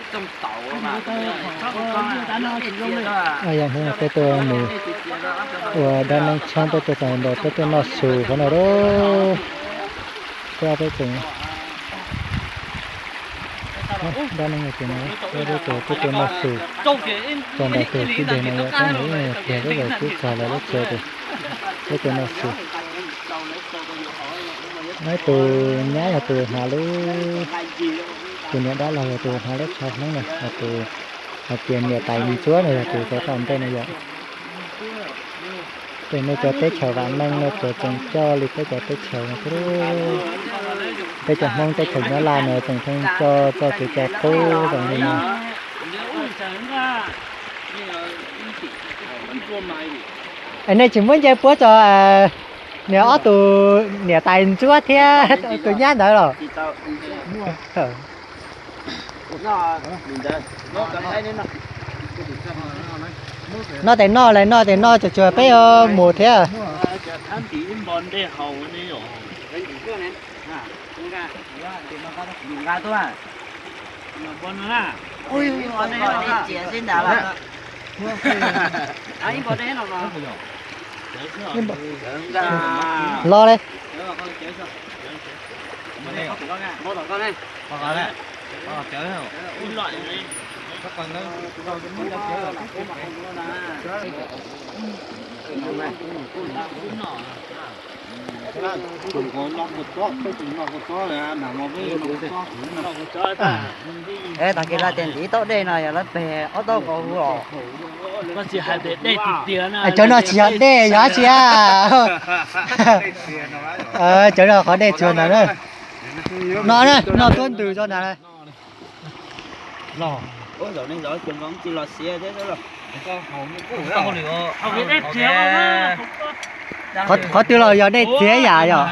Yog hnub no peb tuaj mus ua dab neeb tshoob, peb tuaj txog ntawm peb tuaj noj su qhov no lauj. Peb ob peb tseem dab neeb no ces no peb tuaj, peb tuaj noj su txog ntawm tus tib deg no yom, peb mus ib pliag peb mam pib txog lawv lub tsev ces peb tuaj noj su. Ib tus nyab yog tus hnav lub, tus niam dab laug yog tus hnav lub tsho Hmoob na, tus hais tias niam tais ntsuab no yog tus rau tom ntej no yom. Ces nej cov teb chaws vam meej no ces tseem coj li peb cov teb chaws no thiab. Peb cov Hmoob teb chaws Nyab Laj no tseem pheej coj txoj kev cai qub zoo li no. Es nej tsis muab nce puab tso niag ob tus niam tais ntsuab thiab tus nyab ntawd los? Noj tes noj, lawv noj tes noj, tsuas tsuas peb yuav mus thiab. Los li. Tag kis lawv tias ntiv tau dej no yog lawv pem ob tauv qos hu os. Cov no tsis yog dej, yog dab tsi a? Cov no qhov dej tsuag ntag na. No, no tuab ntws tso ntag. Qhov twg los yog dej txiav yam yom?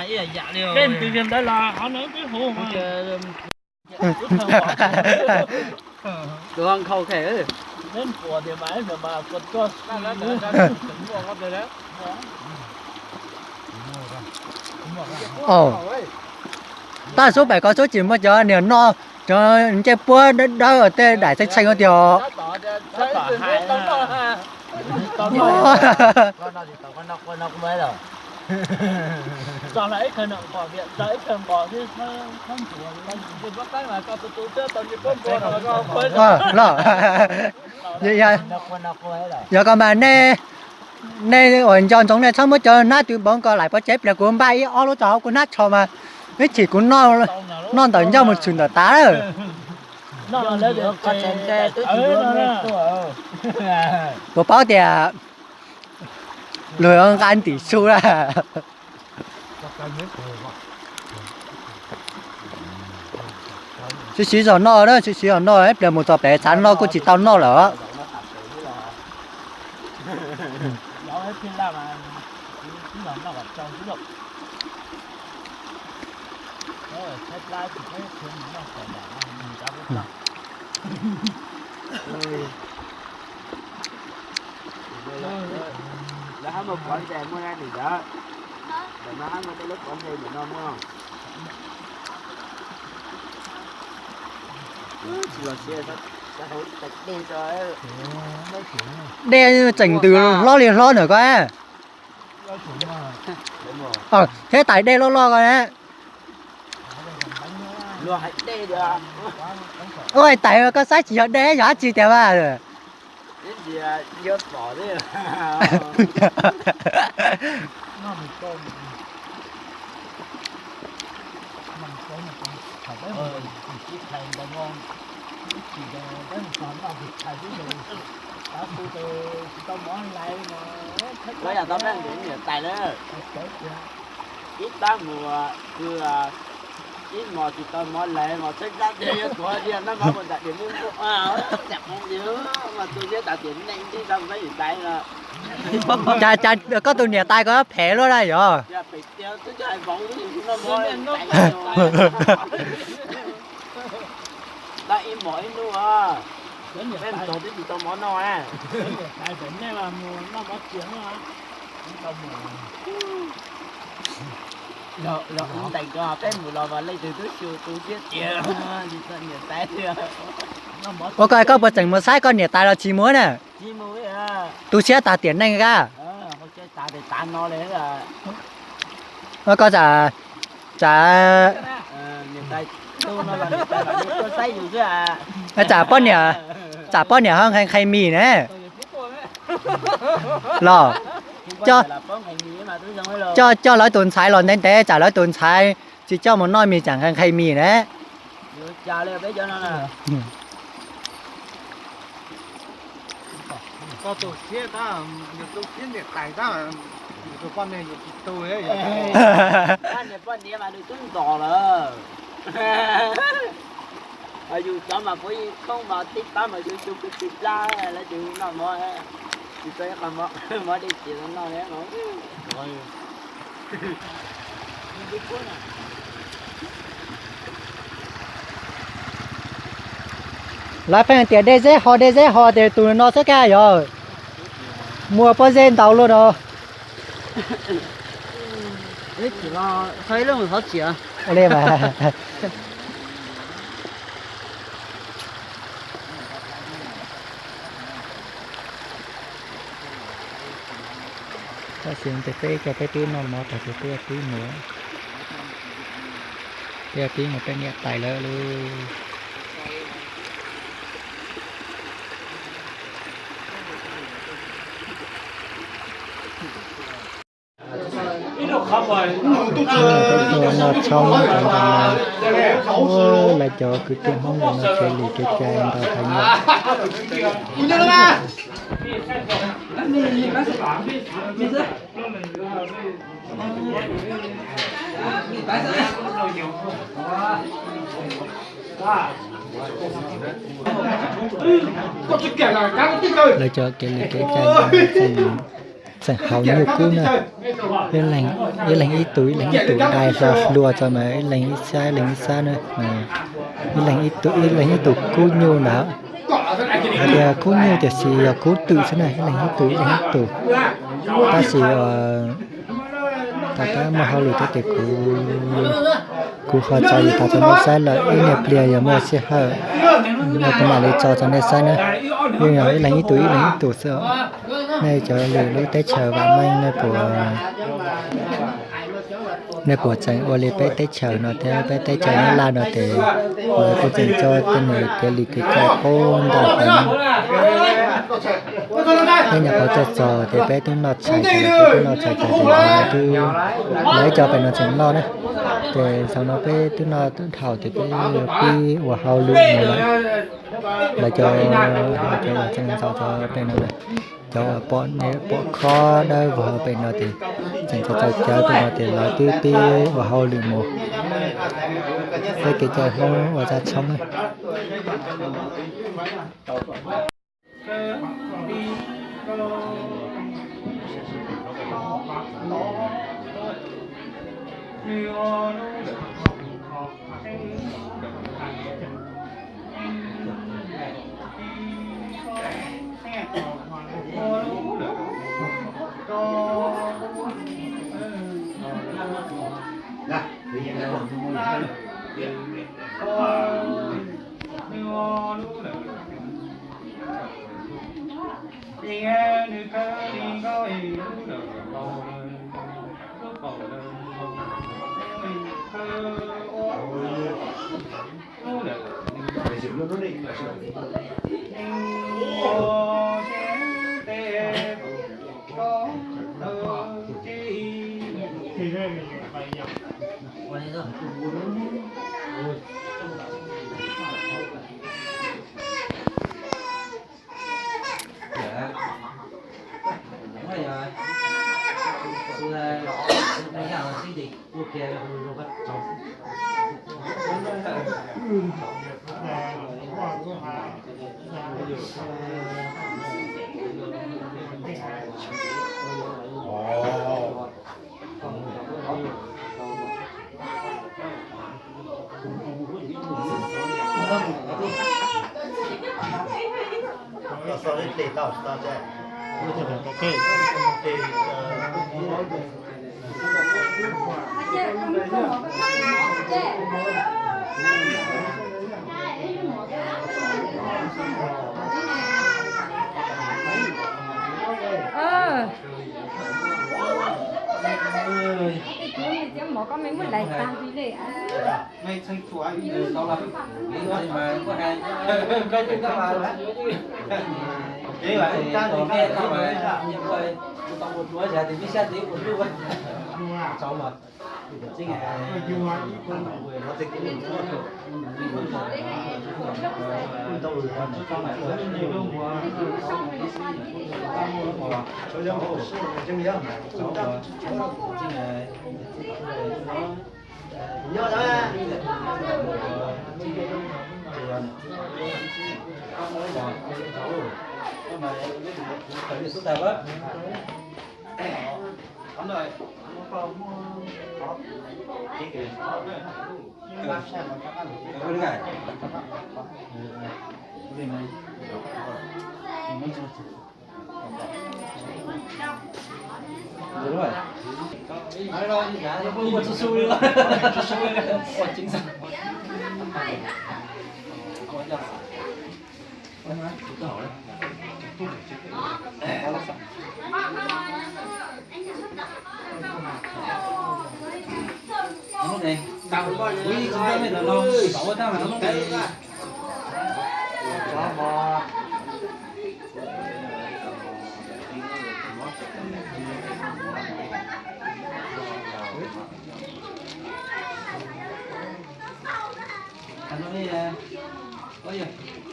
Tab xub pem ko xub tsis muaj cov niag noj, cov ncej puab dawb dawb tej daim txheej txheej tiag. Los, yog ko mas nej, nej uas nco ntsoov nej txhob muab cov hnab twv npaum ko laim pov tsev pliag, kuv npaj ib ob lub rau hauv kuv hnab tsho mas ib chim kuv noj ntawm ncauj mus tshwm ntawm tav lawm. Puas paub tias luag nqa ntim su na. Siv siv zog noj na, siv siv zog noj, ib pliag mus txog pem txav no kuj tsis tau noj lawm. Lawv hab muaj pov ntses muaj na nim ntawd. Ntawm no hab muaj tej lub pov ntses ntawm no muaj. Dej tseem ntws hlob li hlob na ko. Thiab tais dej loj loj ko na. Ua tais koj saib tsis yog dej yog dab tsi tiag mas. Ib tab mus kws ib hmos tsis tau mov lawm mos txhawb zab tias yuav tuav tias noj mov mus nram diav muaj nkuaj, cas qoob li mas tus siab tas tias neeg tib tau peb yim tais no. Cas koj tus niam tais ko phem luaj na yog? Ib hmos ib hnub peb mus txog twb tsis tau mov noj. Yog ua ntej ko peb mus los mas leej twg twb xyu tu siab tias tsis tau niam tais li. Ua koj, koj puas tseem mus saib koj niam tais los tsis mus na? Tu siab tas tiam neej kab. Koj, tsam, tsam poj niam, tsam poj niam ho nqhis nqhis mis ne. Los, coj, coj lawv tus ntxhais los ntev ntev, tsam lawv tus ntxhais tsis coj mus noj mis, tsam nqhis nqhis mis ne. Yus cov mas puav yeej khoob mas tib pab mas yus xyu kuj tsis plab, lawv tus noj mov, tsis tau ib qho mov dej xiav noj li. Lawv pheej tias dej zeb ho, dej zeb ho, ces tus no xwb kab yog muaj pob zeb ntau luaj no. Tab sis peb cov peb twb noj mov tag ces peb yuav pib mus, peb yuav pib mus peb niam tais lawv lub. Noj tshoob rau ntawm no, lawv cov kwv tij Hmoob ntawm no kev lim kev cai ntau heev yom. Lawv cov kev lim kev cai tseem, tseem haus nyuj kub na. Ib leeg ib tug, ib leeg ib tug dai hlo hlua tso mas ib leeg ib sab, ib leeg ib sab na. Ib leeg ib tug, ib leeg ib tug kub nyuj ntawd. Hais tias kub nyuj tiam sis yog kub twm xwb na, ib leeg ib tug, ib leeg ib tug. Tab sis tom qab muaj hauj lwm thiab ces kuv, kuv ho tso li tas rau nej saib lawm, ib nyuag pliag yog muaj sij hawm no kuv mam li tso rau nej saib na. Yeej yog ib leeg ib tug, ib leeg ib tug xwb os. Nej cov lwm lub teb chaws vam meej nej puas, nej puas tseem ua li peb teb chaws no thiab peb teb chaws Nyab Laj no ces lawv kuj tseem tso tej nws kev lim kev cai qub ntau heev. Peb nyuam qhuav tuaj txog ces peb twb noj tshais tas, peb twb noj tshais tas ces lawv twb, lawv ib co pem no tseem noj na. Ces zaum no peb twb noj dhau ces peb yuav pib ua hauj lwm mus lawm. Lawv cov, cov uas tseem ntxov cov pem no, cov uas pom, pom khob dawb vog pem no ces tseem txaus txaus cawv pem no ces lawv twb pib ua hauj lwm mus. Peb kev cai Hmoob ua zaj tshoob na. Koj me muab lais tag li le. Tau los, mas kuj hais, koj twb tau mas, kev mas ua cas tus me tau mas, ua tus tau ua duav yog tus me xyab tes ua duav. Tau mas, tseeb,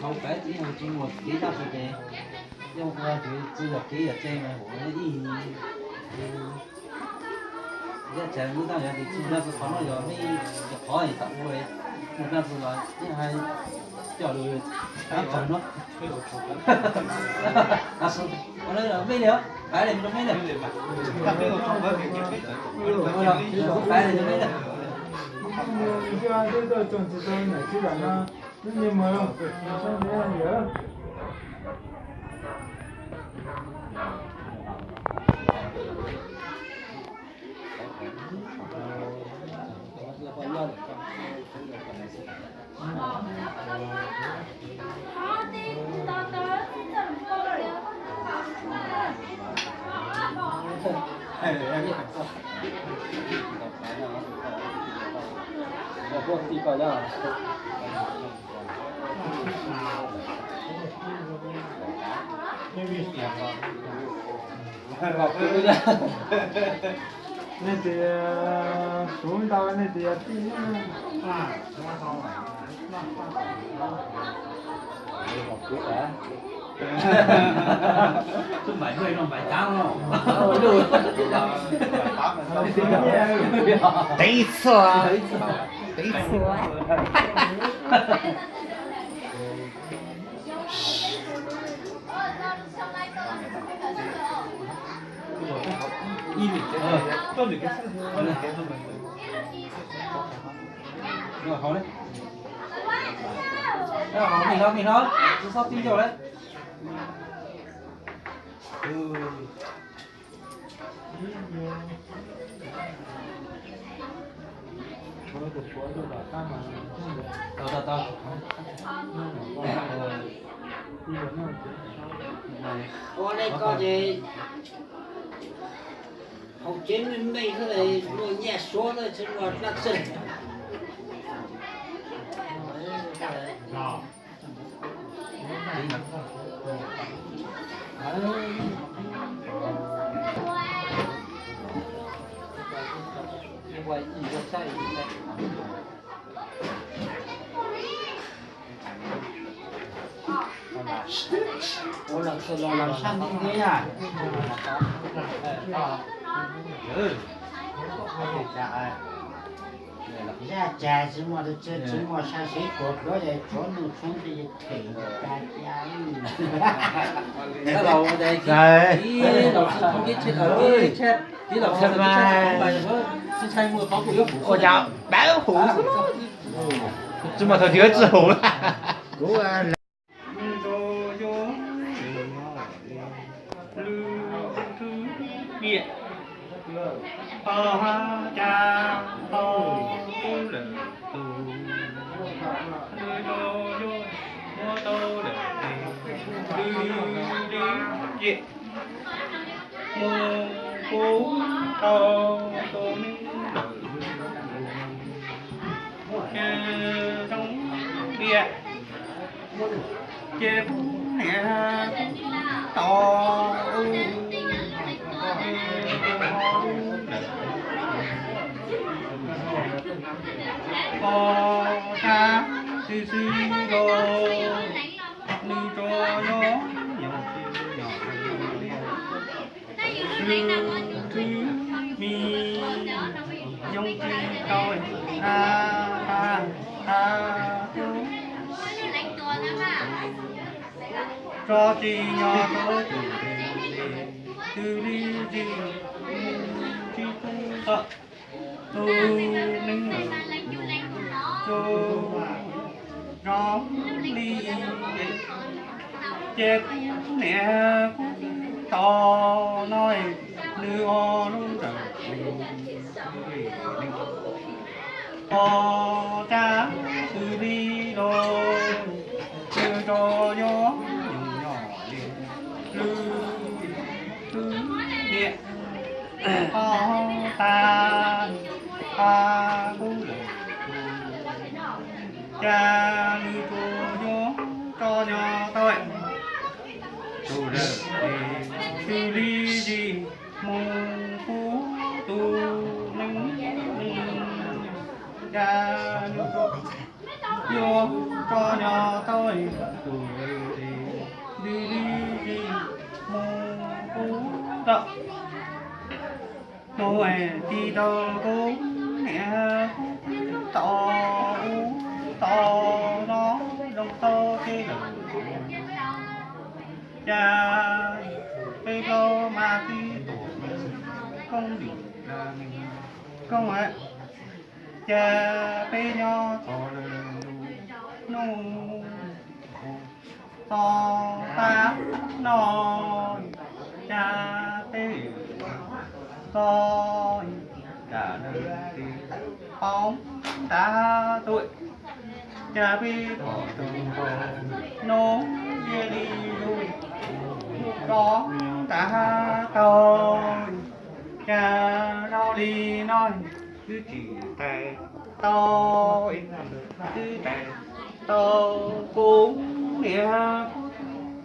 Hauv peb txiv yog tsis muaj kev zaj tsis ces, yog ua tsis yog kev yog tsev mas ua ib yam tsev lub tag yog tsis txog zaj txog qhov no yog nej cov qhov es tau ua mus zaj txog los yeej hais coj lus qab tsaug no. Mej li, pab li rau mej li. Pab li rau mej li. Nej tias suv ntau, nej tias tij. Tev txhua, tev txhua. Mej hlob, mej hlob, tsis txhob tib ncauj lawm. Tau, tau, tau. Ua le koj ces haus tsev me me xwb, luag nyiaj suav na tsis muaj dab tsi. Ua los txhua los los sab nti nti na. Zaj cas tsis muaj, tsis muaj sab siv tuav pluav es tsuav nuj tshoob ces them cas cas. Ua cas dawb huv, tsis muaj thaum twg tsis huv. Kuv Mus kuv tau tus me lawm. Ces zoo diam, ces kuv niam kuv tos, pos tsab xwb xwb los nws tso nyob, nyob li twb mi yoog tsis tau, a, a, a, tub tso tsis nyob rau tus, tus li tsis tsis tub tawm tus neeg zoo li ces kuv niam kuv tos no nws ua lub ntawd pos tsab xws li los nws tso nyob, nyob li lwm tus niam ho tas tas kub lawm, cas nws tsuas yuav tso nyob tau tus lawm, xws li tsis mus pub tus neeg, cas nws tsuas yuav tso nyob tau tus lawm, xws li tsis mus pub tau. Tus tsis tau kuv niam kuv tos ub tos no zoo tau ces lawm, cas peb plaub mas tib tuam koob dim koob, cas peb nyob txog lawm ntuj nub, txog tag no, cas peb txog nram lawm poob ntab tuaj, cas peb pom tus npoo no cia li lug rov ntab tau, cas zoo li no twb tsis tas tau, twb tas tau kuv niam kuv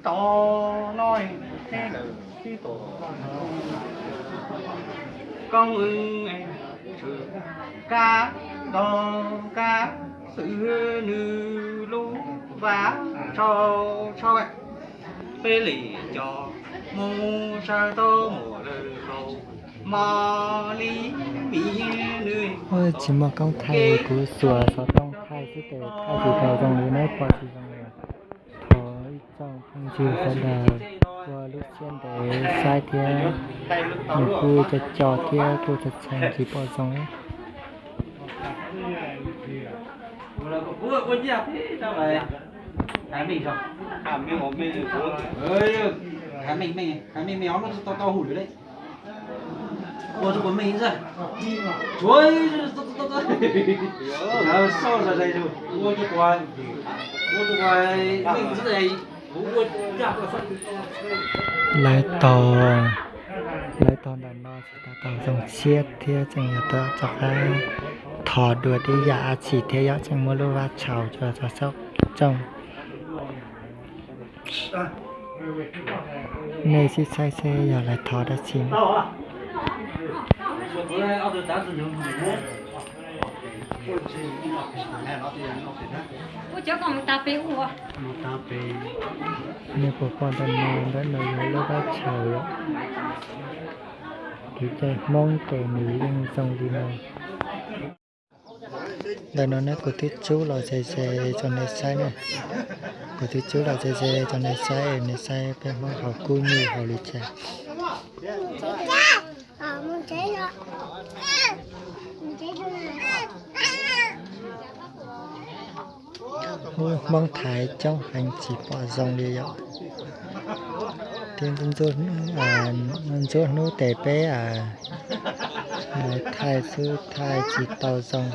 tos no, neb lawm tib tuam koob, tshwm kab ntog kab xwm nws lub vaj tshau tshau, peb li cov mus sawv tau mus lawm hauv mos li mi nws. Tsis muaj koob thaij, kuv xuas xov tooj thaij xwb ces thaij tsis tau zoo li, neb pom tsis zoo li. Thov ib tsoom phooj ywg sawv daws ua lub siab ntev saib thiab, nws kuj co co thiab kuj tshee tshee tsis pom zoo. Lawv tog, lawv tog ntawm no tsis tau tau zoo siab thiab tseem yuav tau rov qab thov dua tej yam dab tsi thiab yom, tseem muaj lub vaj tshau coj txog xauj tsooj. Nej sib saib seb yog lawv thov dab tsi. Nej puas pom ntawm no, ntawm no yog lub vaj tshau yom. Kev cai Hmoob ces nws yeej zoo li no. Ntawm no ne kuv twb tsub los ze ze rau nej saib na. Kuv twb tsub los ze ze rau nej saib, nej saib peb Hmoob haus kub nyuj haus li cas. Hmoob Thaiv coob heev tsis pom zoo li yom. Thiab ntxub hnub tes peb thaij xwb thaij tsis tau zoo,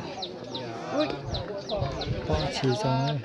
pom tsis zoo.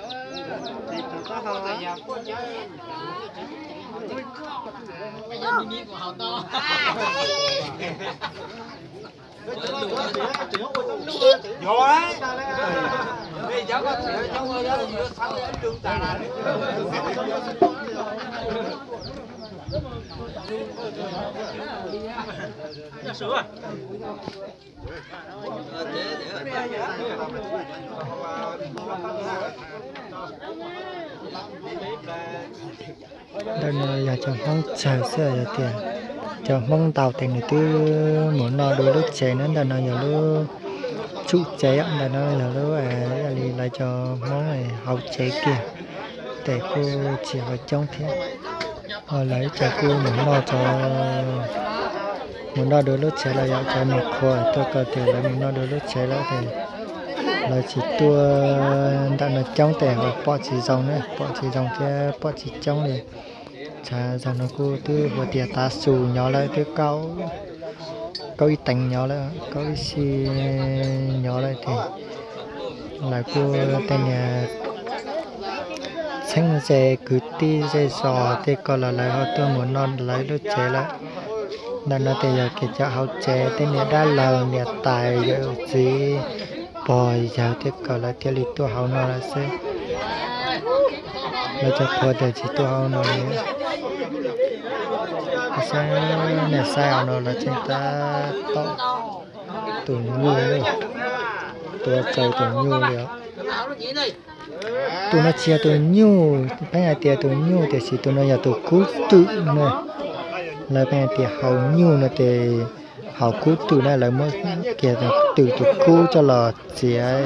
Ntawm no yog cov Hmoob tsawg xwb, yog tias cov Hmoob ntau tes nws twb mus noj dua lub tsev na. Ntawm no yog lub tsum tsev, ntawm no yog lub, ib yam li lawv cov Hmoob haus tsev kiag, tes kuj tsis haus coob thiab. Lawv ib co kuj mus noj, mus noj dua lub tsev lawm, yog cov mus qhua tuaj ko tias lawv mus noj dua lub tsev lawm ces lawv tsis tuaj ntawm no coob tes ho pom tsis zoo na, pom tsis zoo thiab pom tsis coob li. Tshav zaug no kuj twb hu tias tav su nyob lawm, twb kaum ib teev nyob lawm, kaum ib xi nyob lawm ces lawv kuj tej niag txheeb ze kwv tij zej zos tej ko los lawv ho tuaj mus noj lawv lub tsev lawm. Ntawm no ces yog kev cov hauv tsev, tej niag dab laug niam tais yawm txiv pog yawg tej ko lawv thiaj li tuaj hauv no lawm xwb. Lawv cov qhua tes tsis tuaj hauv no li. Saib, nej saib hauv no lawv tseem tab tom tus nyuj, tuav tsaws tus nyuj li os. Tus no tsis yog tus nyuj, pheej hais tias tus nyuj tiam sis tus no yog tus kub twm na. Lawv pheej hais tias haus nyuj no ces haus kub twm na, lawv muab kiag twm tus kub coj los txiav,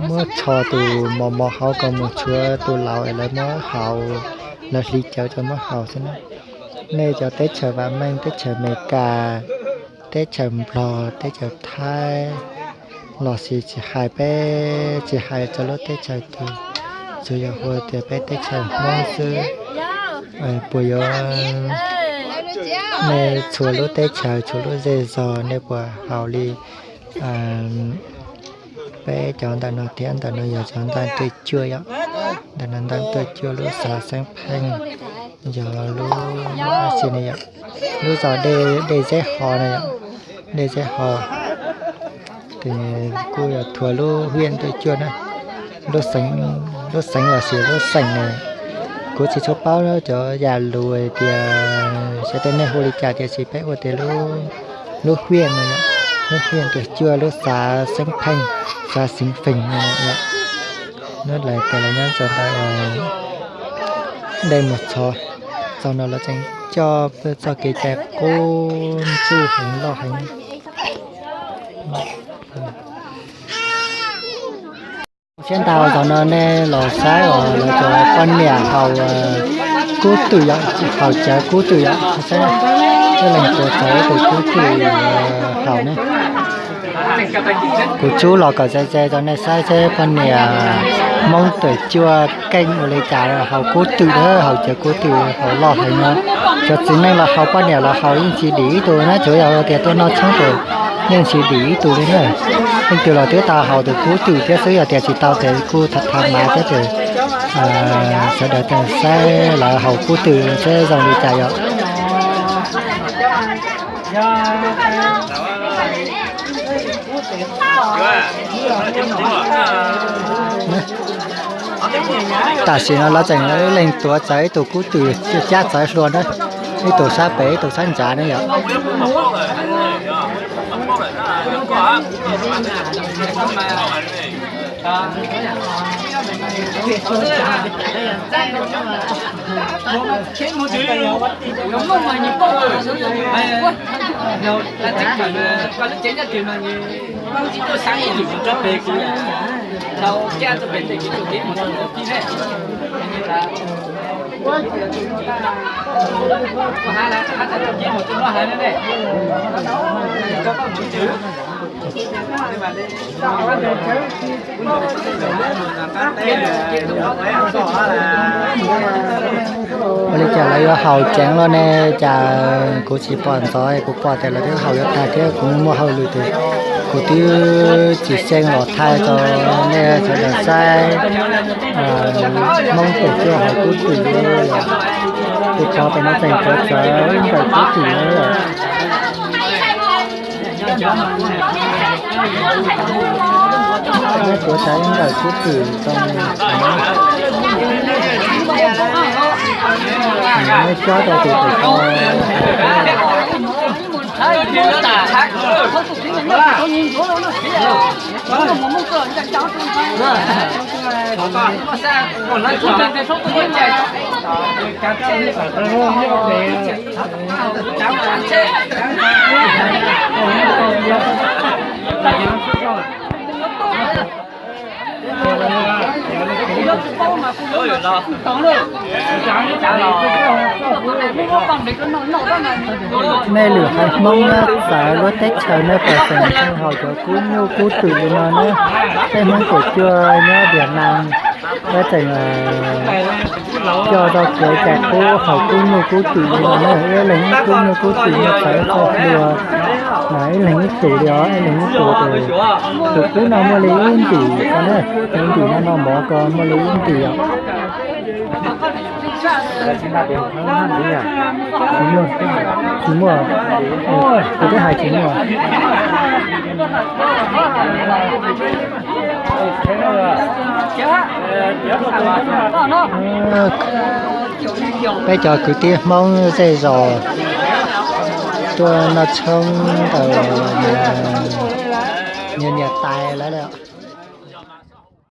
muab tsho tus mos mos hauv kom mus tshuav tus laus es lawv muab haus, lawv hliv cawv coj muab haus xwb na. Nej cov teb chaws vam meej, teb chaws Amelikas, teb chaws Nplog, teb chaws Thaib los sis tsis hais peb, tsis hais txog lub teb chaws twg, tsuas yog hu tias peb teb chaws Hmoob xwb, puas yuav, nej txhua lub teb chaws txhua lub zej zog nej puas haus li peb cov ntawm no thiab? Ntawm no yog cov ntaaj tuaj cuaj yom. Ntawm no ntaaj tuaj cuaj lub xav xeeb pheej, yog lub, lub zos Dej Zeb Ho no yom. Dej Zeb Ho ces kuj yog thuav lub hiaj tuaj cuaj na. Lub xeev, lub xeev los sis lub xeem ne, kuv tsis tshua paub cov yam lus tias xyov tej nej hu li cas tiam sis peb hu tias lub hiaj no, lub hiaj tuaj cuaj lub xav xeeb pheej, xav xeev feem no. Nub lawv tias lawv nyob txog ntawm Dej Muag Txhov, txog no lawv tseem coj txoj kev cai qub ntsuj heev loj heev. Siab ntau, thaum no nej los saib os, lawv cov poj niam haus kub twm yom, haus cawv kub twm yom, saib, leej twg txawv tus kub twm haus ne. Kuv tsub los kom ze ze rau nej saib seb poj niam Hmoob Tuam Cuaj keej ua li cas, haus kub twm, haus cawv kub twm haus loj heev no. Cov txiv neej los haus, poj niam los haus, yeej tsis dim ib tug na, tsuav yog tias tuaj noj tshoob ces yeej tsis dim ib tug li na. Leej twg los twb tau haus tus kub twm thiab xwb, yog tias tsis tau ces kuj tham tham mas thiab ces sawv daws saib lawv haus kub twm seb zoo li cas yom. Tam sim no lawv tseem leej tuav txawv ib tug kub twm cab txawv hlua na, ib tug sab pem ib tug sab ntsav ne yom. Ua li cas lawv yuav haus ceev luaj ne? Cas kuv tsis pom ntxov, kuv pom tias lawv twb haus yuav tag thiab kuv muaj hauj lwm tias kuv twb tsis xyeej los thaij rau nej sawv daws saib. Hmoob Tuam Cuaj haus kub twm, tus pog pem no tseem tuav txawv ntawm kub twm na. Neb tuav tsawv ib ntawm kub twm tau, neb cob rau tus twm tau. Nej lwm haiv Hmoob nyob txawv lub teb chaws nej puas xeem tau haus cov kub nyuj kub twm li no ne? Peb Hmoob Kaum Cuaj nyob Vias Nam, peb tseem coj tau kev cai qub haus kub nyuj kub twm li no ne. Ib leeg ib kub nyuj kub twm nyob txawv txog hluas, mas ib leeg ib tus li os, ib leeg ib tus. Tus kub no muaj li ib ntim ko na, tus ntim no no mov ko muaj li ib ntim os. Tsis muaj, tsis muaj, kuv twb hais tsis muaj. Peb cov kwv tij Hmoob zej zos tuaj noj tshoob ntawm niam niam tais lawv lawm.